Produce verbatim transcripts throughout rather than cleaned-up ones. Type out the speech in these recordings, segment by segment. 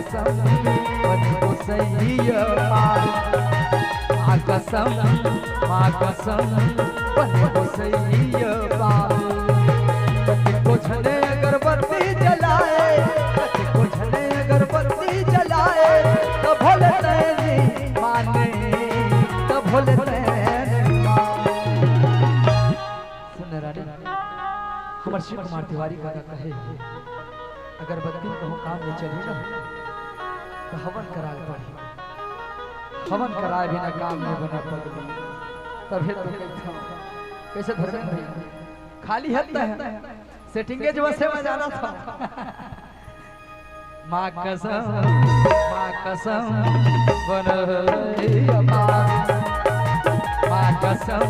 कसम, बने गोसैया पावे। माँ कसम, माँ कसम, बने गोसैया पावे। कतिको झने अगरबत्ती जलाए, कतिको झने अगरबत्ती जलाए, त भोले तैनी माने, त भोले तैनी माने। सुन रानी, हमर शिव कुमार तिवारी का कहे, अगरबत्ती में कहूँ काम नहीं चली ना, तो हवन कराए पड़ी। हवन कराए बिना काम नहीं बना पगली। तभे तो कहता हूँ, कैसे धर्मेंद्र भैया, खाली हाथ है, सेटिंगे जो से बजाना था। माँ कसम, माँ कसम, बन रही माँ। माँ कसम,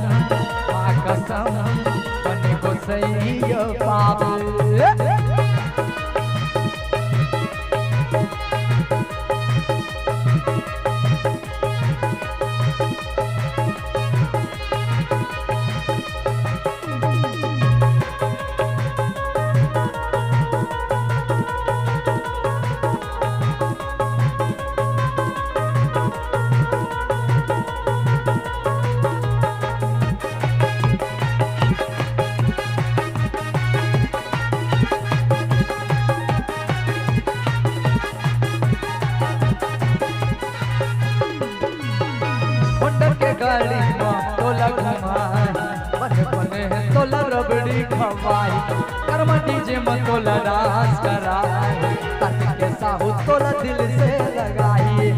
माँ कसम, बने गोसैया पावे। होंडा के गाड़ी म तोला घुमाई, बने बने हे तोला रबड़ी खवाई, कर्मा डीजे म तोला डांस कराई, ताकि के साहू तोला दिल से लगाई।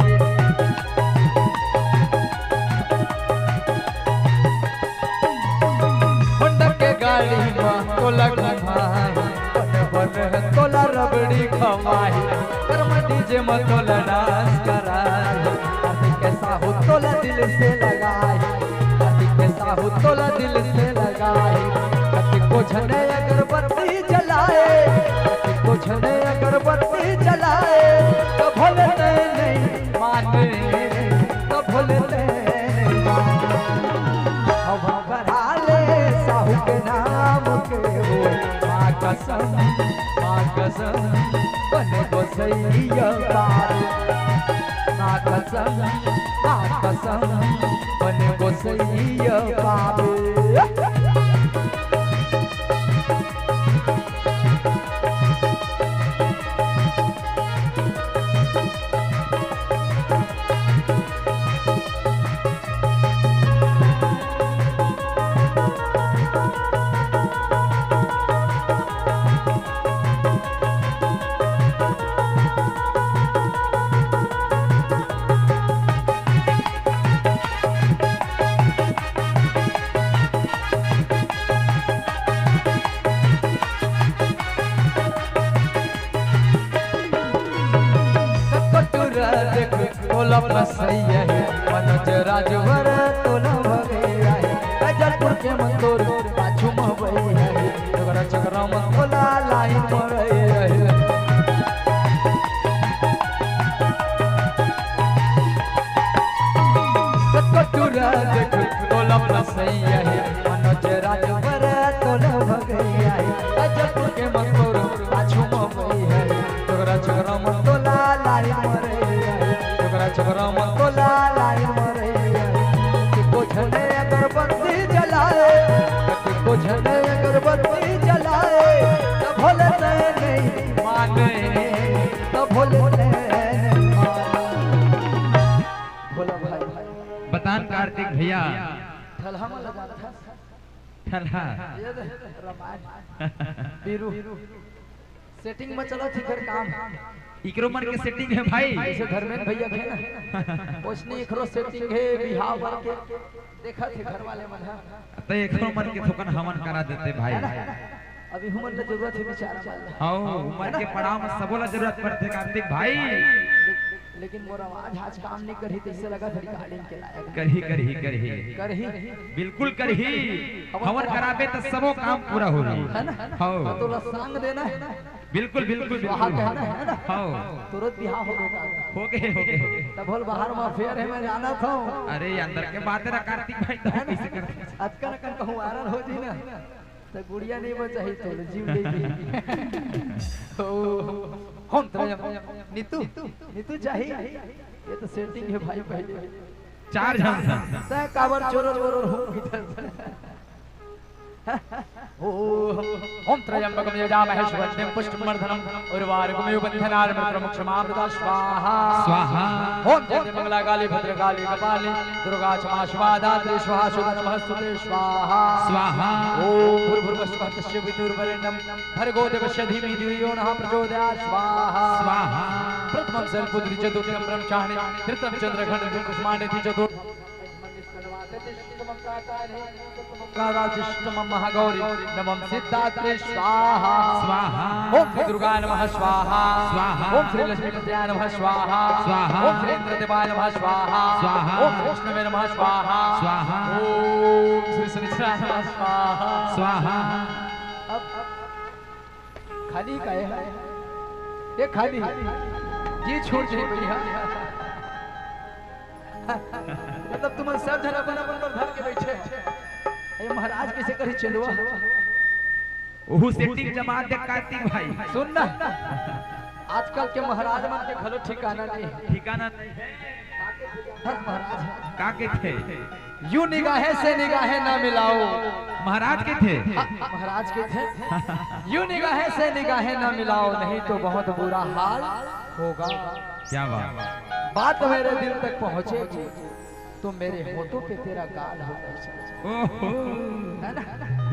होंडा के गाड़ी म तोला घुमाई, बने बने हे तोला रबड़ी खवाई, कर्मा डीजे म तोला डांस कराई। कतिको साहू तोला दिल से लगाई, कतिको साहू तोला दिल से लगाई। कतिको झने अगरबत्ती जलाए, कतिको झने अगरबत्ती जलाए, त भोले तैनी माने, त भोले तैनी माने। अब बरहा ले साहू के नाम के हो, माँ कसम, माँ कसम, बने गोसैया पावे। माँ कसम, माँ कसम, बने गोसैया पावे। कटुरा देख तोला फसैया हे, मनोज राजभर तोला भगैया हे, अजलपुर के मन तोर पाछू म बइया हे, झगड़ा झगड़ा मन तोला लाई मरैया हे। कटुरा देख तोला फसैया हे, मनोज राजभर तोला भगैया हे, अजलपुर के मन तोर पाछू म बइया हे, झगड़ा झगड़ा मन तोला लाई मरैया हे, झगड़ा झगड़ा मन तोला लाई मरैया हे। कतिको झने अगरबत्ती जलाए, कतिको झने अगरबत्ती जलाए, त भोले तैनी माने, त भोले तैनी माने। भोला भाई, बतान कार्तिक भैया। ठलहा मन लगा था। ठलहा। ये दे, रमायण। बीरू। सेटिंग में चलत हे इकर काम। इकरो मन के सेटिंग हे भाई। जैसे धर्मेंद्र भैया के ना, ओसने इकरो सेटिंग हे बिहाव बर के। देखत हे घर वाले मन ह। त इकरो मन के थोकन हवन करा देते भाई। है ना? अभी हमन ला जरूरत हे बिचारा मन ला। हौ, उमर के पड़ाव म सबो ला जरूरत पड़थे कार्तिक भाई। लेकिन मोर आवाज आज काम नहीं करही, तैसे लगा था रिकॉर्डिंग के लायक। करही, करही, करही। करही। बिल्कुल करही। हवन हवन कराबे त सबो काम पूरा होही। है ना? हौ। हाँ, तोला सांग देना हे। बिल्कुल, बिल्कुल, स्वाहा बिल्कुल। कहना हे ना? हौ। तुरंत बिहाव हो गया। हो गए, हो गए। तब बोल बाहर म फेर हे, मैं जाना था। अरे, अंदर के बात ना कार्तिक भाई, तो है ना? कैसे करते? अतकन अकन कहूँ वायरल हो जी ना, तो गुड़िया नहीं बचाही, तो जीव ले जी। ओ। हम त्रयम। नीतू, नीतू चाही। ये तो सेटिंग है भाई, पहले चार झन। तय काबर चोरर वोरर हो इधर। ओम त्र्यंबकम यजामहे सुगंधिम पुष्टिवर्धनम उर्वारुकमिव बंधनान् मृत्युर्मुक्षमामृता स्वाहा। स्वाहा। ओम जय मंगला काली भद्रकाली कपाली दुर्गा क्षमा शिवा धात्री स्वाहा सुधा नमस्तुते स्वाहा। स्वाहा। ओम भूर्भुवस्सुवः तस्य वितुर्वरेण्यं भर्गो देवस्य धीमहि धियो यो नः प्रचोदयात् स्वाहा। स्वाहा। प्रथमं शैलपुत्री च द्वितीयं ब्रह्मचारिणी तृतीयं चंद्रघंट कुसुमांडी चतुर्थ काराजिष्टमं महागौरी नमं सिद्धात्रे स्वाहा। स्वाहा। ओम श्री दुर्गाय नमः स्वाहा। स्वाहा। ओम श्री लक्ष्मीपतये नमः स्वाहा। स्वाहा। ओम श्री इंद्रदेवाय नमः स्वाहा। स्वाहा। ओम श्री विष्णवे नमः स्वाहा। स्वाहा। ओम श्री शनिचराय नमः स्वाहा। स्वाहा। अब खाली का है? ये खाली। जी छोड़ दे भैया। मतलब तुमन सब झन अपन अपन पर धर के बैठे। ये महाराज कैसे करी चंदवा? ओहू सेटिंग जमा दे कार्तिक भाई। सुन ना, आजकल के महाराज मन के घलो ठिकाना नहीं है। ठिकाना नहीं है। धर महाराज। का कथे? यूं निगाहें से निगाहें ना मिलाओ। महाराज कथे? हाँ, महाराज कथे, यूं निगाहें से निगाहें ना मिलाओ, नहीं तो बहुत बुरा हाल होगा। क्या बात। बात मेरे दिल तक पहुंचेगी तो मेरे होठों पे तेरा गाल होगा। ओहो। है ना?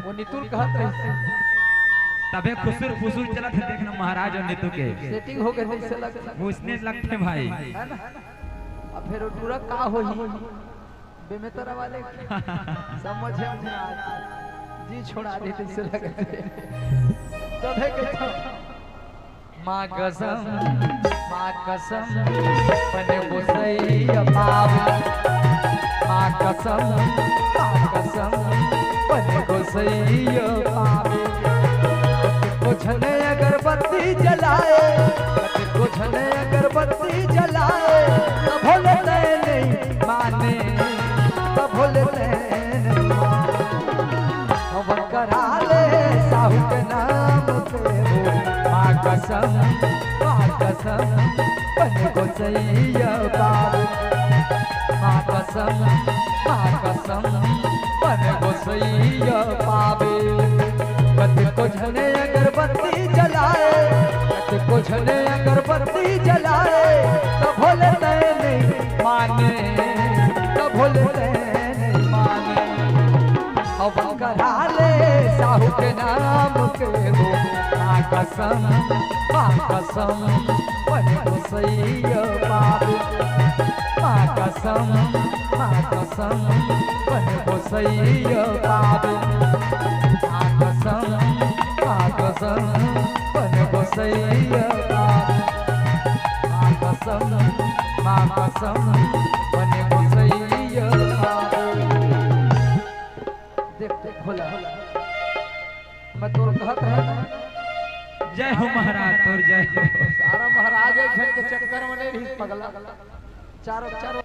वो नितुल कहत रहिस। तभे खुसुर फुसुर चलत हे, देखना महाराज अउ नितू के। सेटिंग हो गए, जैसे लगता। वइसने लगथे भाई। है ना? अब फिर वो टूरा का होही? बेमेतरा वाले समझ में नहीं आत। जी छोड़ा दे, जैसे लगथे। तभे के तो माँ कसम, माँ कसम, बने गोसैया पावे। माँ कसम, माँ कसम, बने गोसैया पावे। कतको झने अगरबत्ती जलाए, कतको झने अगरबत्ती जलाए, त भोले तैं नइ माने, त भोले तैं नइ माने। हवन करा ले साहू के नाम से हो। माँ कसम, माँ कसम, बने गोसैया पावे। माँ कसम, माँ कसम, बने गोसैया पावे। कतको झने अगरबत्ती जलाए, कतको झने अगरबत्ती जलाए, त भोले तैं नइ माने, त भोले तैं नइ माने। हवन करा ले साहू के नाम के हो। माँ कसम, माँ कसम, बने गोसैया पावे। माँ कसम, माँ कसम, बने गोसैया पावे। माँ कसम, माँ कसम, बने गोसैया पावे। माँ कसम, माँ कसम, बने गोसैया पावे। देख, देख, भोला, मैं तोर कहत रहे ना। जय हो महाराज, तोर जय हो। सारा महाराज एक झन के चक्कर में नहीं रही पगला। चारों, चारों